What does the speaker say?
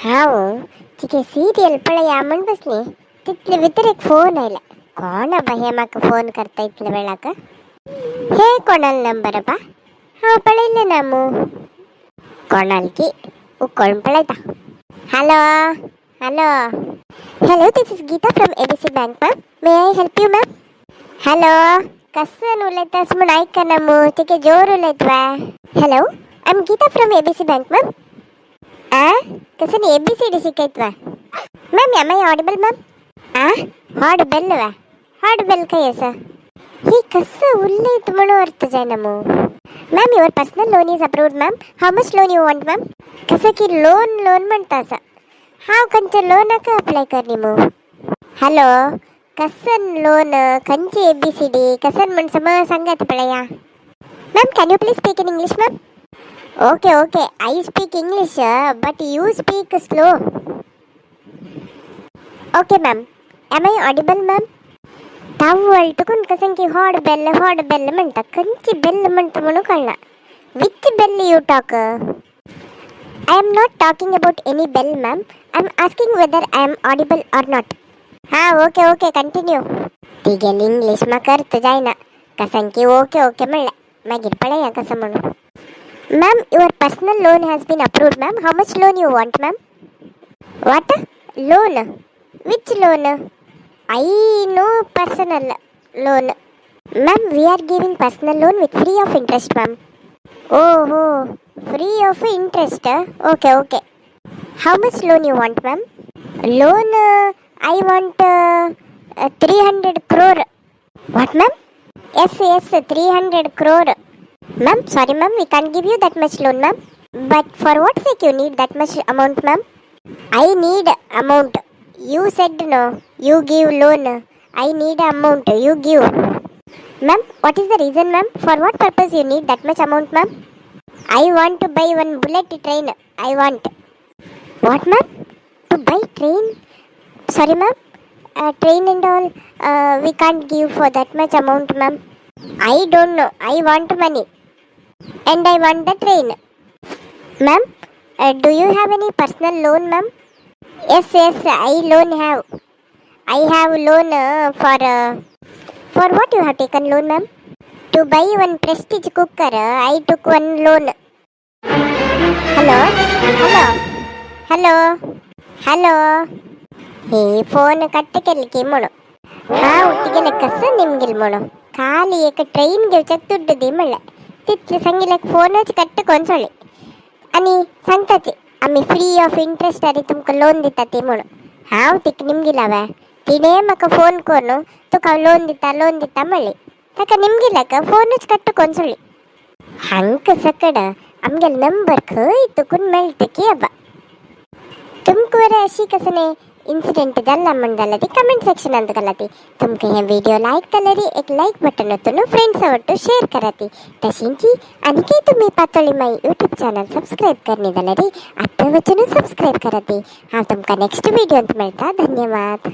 हांव तिगे सिरियल पळया म्हण बसली, तितले भितर एक फोन आयले. कोण आबा हे म्हाका फोन करता इतले वेळाक? हे कोणाल नंबर बा, हांव पळयलें ना मू. कोणाल की उकळून पळयता. Hello hello hello, this is Geeta from ABC bank ma'am, may I help you ma'am? Hello, कसन उलयतास म्हूण आयकना मू, तिके जोर उलयतवा. Hello, I am Geeta from ABC bank ma'am. आ कसन ABCD शिकयतवा ma'am? Am I audible ma'am? आ hot bell वा, हॉट बेल खंय आसा? ही कसं उलयत म्हणून अर्थ जायना मू. Ma'am, your personal loan is approved ma'am. How much loan you want ma'am? कसं की लोन लोन म्हणता आसा, हांव खंयच्या लोनाक अप्लाय करनी मू? हॅलो, कसन लोन, खंयची ABCD कसन म्हण समज सांगात पळया. Ma'am, can you please speak in English ma'am? Okay okay, I speak English but you speak slow. Okay ma'am, am I audible ma'am? तव्वळ तुकून कसं की हॉट बेल हॉट बेल म्हणता, खंयची बेल म्हणता म्हणून कळना. Which bell you talk? I am not talking about any bell ma'am, I am asking whether I am audible or not. हां okay okay, continue. तिगेली English म्हाका अर्थ जायना, कसं की ओके ओके म्हणलें. मागीर पळया कसं म्हणून. Ma'am, your personal loan has been approved ma'am. How much loan you want ma'am? What loan? Which loan? I no personal loan ma'am. We are giving personal loan with free of interest ma'am. Oh हो, free of interest. Okay okay. How much loan you want ma'am? Loan I want 300 crore. What ma'am? Yes yes, 300 crore ma'am. Sorry ma'am, we can give you that much loan ma'am. But for what sake you need that much amount ma'am? I need amount. You said no, you give loan. I need amount, you give. Ma'am, what is the reason ma'am? For what purpose you need that much amount ma'am? I want to buy one bullet train. I want. What ma'am? To buy train? Sorry ma'am, train and all we can't give for that much amount ma'am. I don't know. I want money and I want the train. Ma'am, do you have any personal loan ma'am? Yes yes, I loan have. I have loan for what you have taken loan ma'am? To buy one Prestige cooker, I took one loan. Hello hello hello hello, hey phone cut केली की म्हणून. हांव तिगेले कसं निमगेल म्हणून खाली एक train घेवच्याक दुड्ड दी म्हणलें, तितले सांगिल्ले फोनच कट्ट कोण सोडली. आनी सांगताची आमी फ्री ऑफ इंट्रस्ट आनी तुमकां लोन दिता ती म्हणून. हांव तिका निमगिला, तिणें म्हाका फोन करून तुका हांव लोन दिता लोन दिता म्हणली, ताका निमगिलाक फोनूच कट्ट कोण सोडली. हांकां सकड आमगेलो नंबर खंय तुकून मेळटा की अब्बा. तुमकां बरें अशी कसं न्ही इन्सिडेंट जाला म्हण जाल्यार ती कमेंट सेक्शनांत घाला ती. तुमकां हें व्हिडिओ लायक जाल्यार एक लायक बटन वचून फ्रेंड्सा वट्टू शेअर करा ती. तशींची आनीकय तुमी पातोळी माई यूट्यूब चॅनल सबस्क्रायब करनी जाल्यार आतां वचून सबस्क्रायब करा ती. हांव तुमकां नेक्स्ट व्हिडियोंत मेळटा. धन्यवाद.